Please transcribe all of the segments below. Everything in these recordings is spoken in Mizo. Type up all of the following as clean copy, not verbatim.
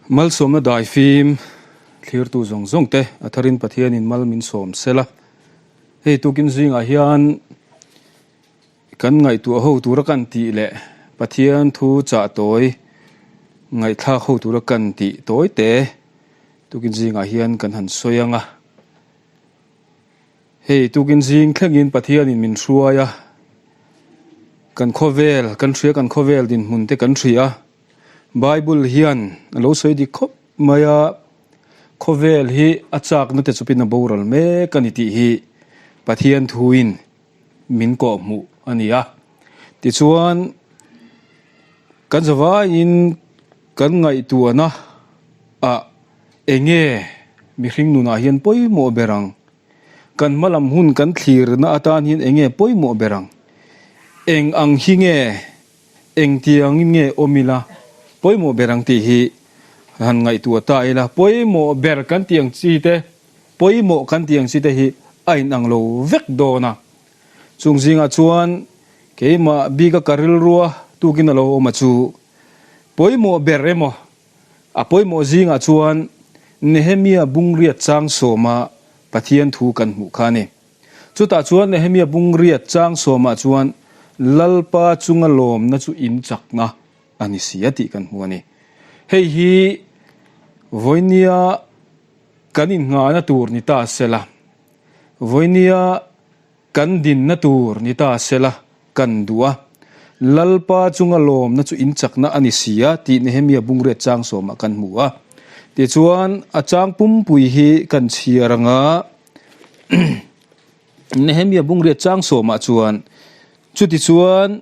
Malsawmna daifim thlirtu zawng zawng te a tharin Pathianin mal min sawm sela. Hei tukin zingah hian kan ngaihtuah ho tura kan tih leh Pathian thu chah tawi ngaihthlak ho tura kan tih tawi te tukin zingah hian kan han sawi ang a. Hei tukin zing thlengin Pathianin min hruai a, kan khawvel kan hria kan khawvel dinhmun te kan hria a, Bible hian a lo sawi dik khawp mai a, khawvel hi a chakna te chawpin a boral mek a ni tih hi Pathian thuin min kawhhmuh a ni a. Tichuan kan zavaiin kan ngaihtuahna ah Enge mihring nunah hian pawimawh ber ang? Kan hmalam hun kan thlirna atan hian enge pawimawh ber ang? Eng ang hi nge, engtiangin nge awm ila pawimawh ber ang tih hi han ngaihtuah ta ila. Pawimawh ber kan tih ang chi te, pawimawh kan tih ang chi te hi a inang lo vek dawn a. Chung zingah chuan keimah bika ka rilrua tukin a lo awm a chu pawimawh ber emaw A pawimawh zingah chuan Nehemia bungriat chang sawma Pathian thu kan hmuh kha a ni. Chutah chuan Nehemia bungriat chang sawmah chuan Lalpa chunga lawmna chu in chakna a ni si a tih kan hmu a ni. Hei hi vawinia kan innghahna tur ni ta sela, vawinia Kan dinna tur ni ta sela kan duh a, Lalpa chunga lawmna chu in chakna a ni si a tih Nehemia bungriat chang sawmah kan hmu a. Tichuan, a chang pumpui hi kan chhiar anga Nehemia bungriat chang sawmah chuan, Chutichuan,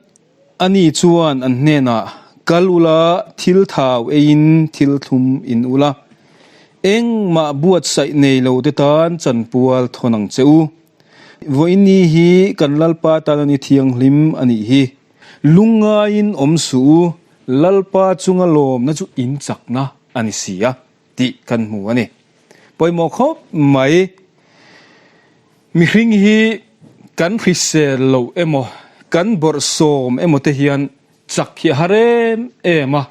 ani chuan an hnenah, Kal ula, thil thau eiin thil thlum in ula, engmah buatsaih nei lo te tan chanpual thawn ang che u. Vawiini hi kan Lalpa tan a ni thianghlim a nih hi. Lungngaiin awm suh u, Lalpa chunga lawmna chu in chakna a ni si a, tih kan hmu a ni. Pawimawh khawp mai. Mihring hi kan hrisel loh emaw, kan bawrhsawm emaw te hian chak hi a har em em a.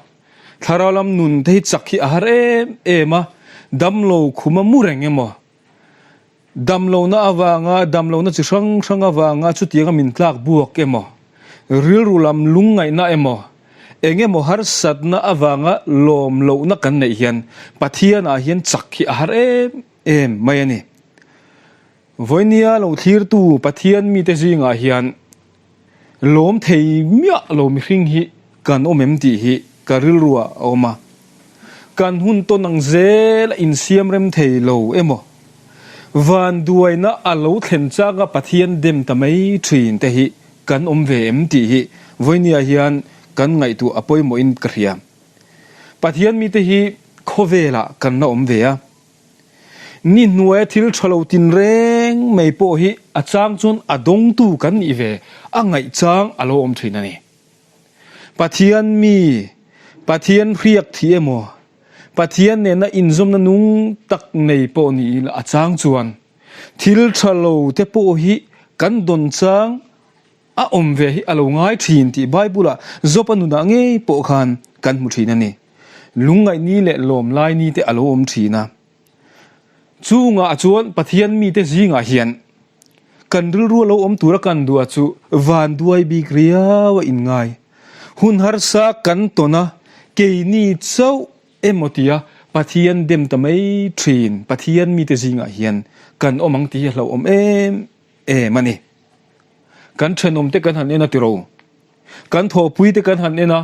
Thlarau lam nun te hi chak hi a har em em a, damlo khuma mu reng emaw, Damlohna avanga, damlohna chi hrang hrang avanga chutianga min tlak buak emaw, rilru lam lungngaihna emaw, eng emaw harsatna avanga lawmlohna kan neih hian Pathianah hian chak hi a har em em mai a ni. Vawinia lo thlirtu Pathian mite zingah hian Lawm thei miah lo mihring hi kan awm em tih hi ka rilruah a awm a. Kan hun tawn ang zel a insiam rem thei lo emaw, vanduaina a lo thlen changa Pathian dem ta mai thin te hi kan awm ve em tih hi vawinia hian kan ngaihtuah a pawimawhin ka hria. Pathian mite hi khawvelah kan la awm ve a. Ni hnuaia thil tha lo tinreng mai pawh hi a chang chuan a dawngtu kan nih ve a ngaih chang a lo awm thin a ni. Pathian mi, Pathian hriak thi emaw, Pathian nena inzawmna nung tak nei pawh ni ila a chang chuan thil tha lo te pawh hi kan dawn chang a awm ve hi a lo ngai thin tih Bible-ah Job-a nunah ngei pawh khan kan hmu thin a ni. Lungngaihni leh lawmlaini te a lo awm thin a. Chungah chuan Pathian mite zingah hian kan rilru a lo awm tura kan duh a chu vanduai bik riau a inngai. Hun harsa kan tawn a, keini chauh emaw tia Pathian dem ta mai thin Pathian mite zingah hian kan awm ang tih hi a hlauhawm em em a ni. Kan thenawm te kan han en a tiro. Kan thawhpui te kan han en a,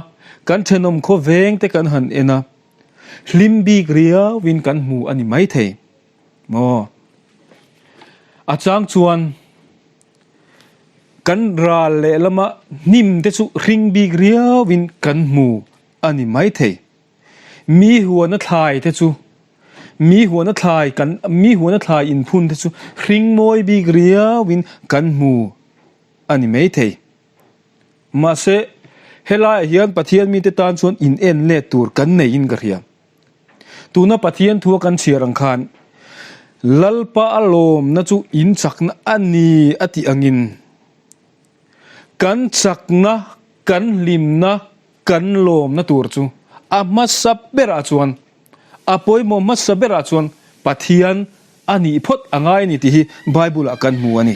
kan thenawm khawveng te kan han en a, hlim bik riauin kan hmu a ni maithei maw? A chang chuan kan ral lehlama hnim te chu hring bik riauin kan hmu a ni maithei. Mi huana thlai te chu mi huana thlai kan mi huana thlai inphun te chu hring mawi bik riauin kan hmu a ni maithei. Mahse, helaiah hian Pathian mite tan chuan in en let tur kan neiin ka hria. Tuna Pathian thua kan chhiar ang khan, Lalpa a lawmna chu in chakna a ni a tih angin, kan chakna, kan hlimna, kan lawmna tur chu a hmasa berah chuan. A pawimawh hmasa berah chuan Pathian a nih phawt a ngai a ni tih hi Bible-ah kan hmu a ni.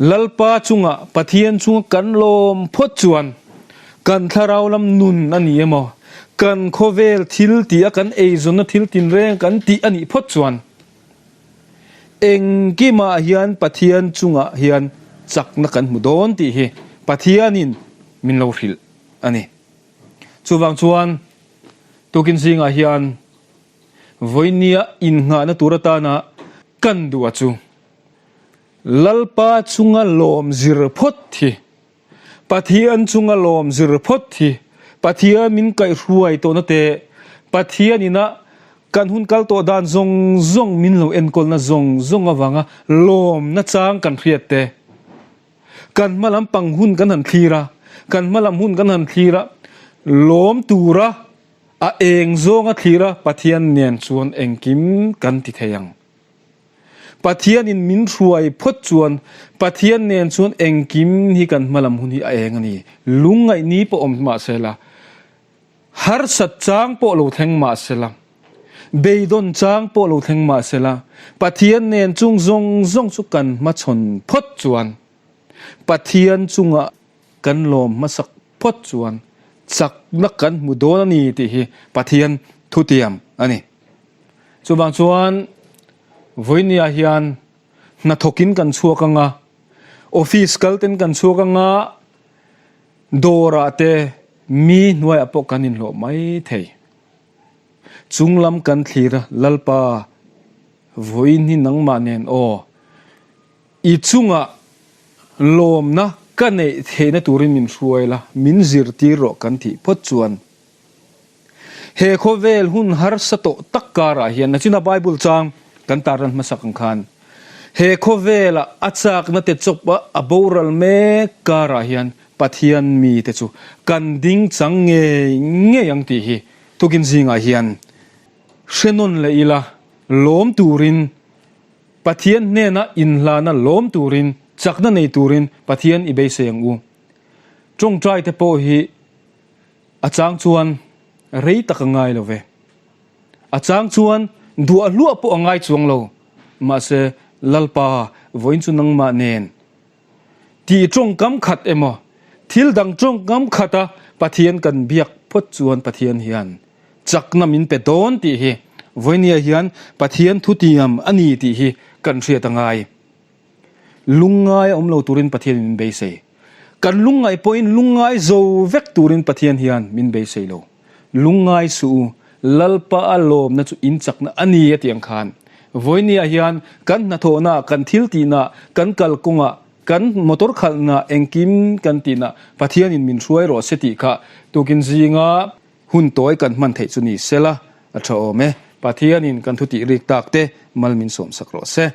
Lalpa chunga Pathian chunga kan lawm phawt chuan kan thlarau lam nun a ni emaw, kan khawvel thil tih a kan eizawnna thil tinreng kan tih a nih phawt chuan engkimah hian Pathian chungah hian chakna kan hmu dawn tih hi Pathianin min lo hrilh a ni. Chuvang chuan tukin zingah hian vawinia innghahna tur atana kan duh a chu Lalpa chunga lawm zir phawt hi, Pathian chunga lawm zir phawt hi, Pathian min kaihhruai tawhna te, Pathian ina kan hun kal tawh dan zawng zawng min lo enkawlna zawng zawng avanga lawmna chang kan hriat te, kan hma lam pang hun kan han thlir a, kan hma lam hun kan han thlir a, lawm tura a eng zawnga thlir a Pathian nen chuan engkim kan ti thei ang. Pathianin min hruai phawt chuan Pathian nen chuan engkim hi kan hmalam hun hi a eng a ni. Lungngaih ni pawh awm mah se la, harsat chang pawh lo thleng mah se la, beidawn chang pawh lo thleng mah se la, Pathian nen chung zawng zawng chu kan hmachhawn phawt chuan Pathian chungah kan lawm hmasak phawt chuan chakna kan hmu dawn a ni tih hi Pathian thutiam a ni. Chuvang chuan vawinia hian hnathawkin kan chhuak ang a, office kal ten kan chhuak ang a, dawrah te mi hnuaiah pawh kan inhlawh mai thei. Chunglam kan thlir a, Lalpa, vawiin hi nangmah nen aw, i chungah lawmna ka neih theihna turin min hruai la, min zirtir rawh kan tih phawt chuan He khawvel hun harsa tawh tak karah hian nachina Bible chang kan tarlan hmasak ang khan he khawvela a chakna te chawp a a boral mek karah hian Pathian mite chu kan ding chang ngei ngei ang tih hi tukin zingah hian hre nawn leh ila lawm turin Pathian hnena inhlana lawm turin chakna nei turin Pathian i beisei ang u. Tawngtai te pawh hi A chang chuan rei tak a ngai lo ve. A chang chuan duah hluah pawh a ngai chuang lo. Mahse, Lalpa, vawiin chu nangmah nen tih tawngkam khat emaw, thil dang tawngkam khata Pathian kan biak phawt chuan Pathian hian chakna min pe dawn tih hi vawinia hian Pathian thutiam a ni tih hi kan hriat a ngai. Lungngai a awm lo turin Pathianin min beisei. Kan lungngaih pawhin lungngai zo vek turin Pathian hian min beisei lo. Lungngai suh u, Lalpa a lawmna chu in chakna a ni a tih ang khan. Vawinia hian kan hnathawhna, kan thil tihna, kan kalkawngah, kan motor khalhna, engkim kan tihna Pathianin min hruai rawh se tih kha tukin zinga Hun tawi kan hman theih chu ni sela a tha awm e. Pathianin kan thutih rik tak te mal min sawmsak rawh se.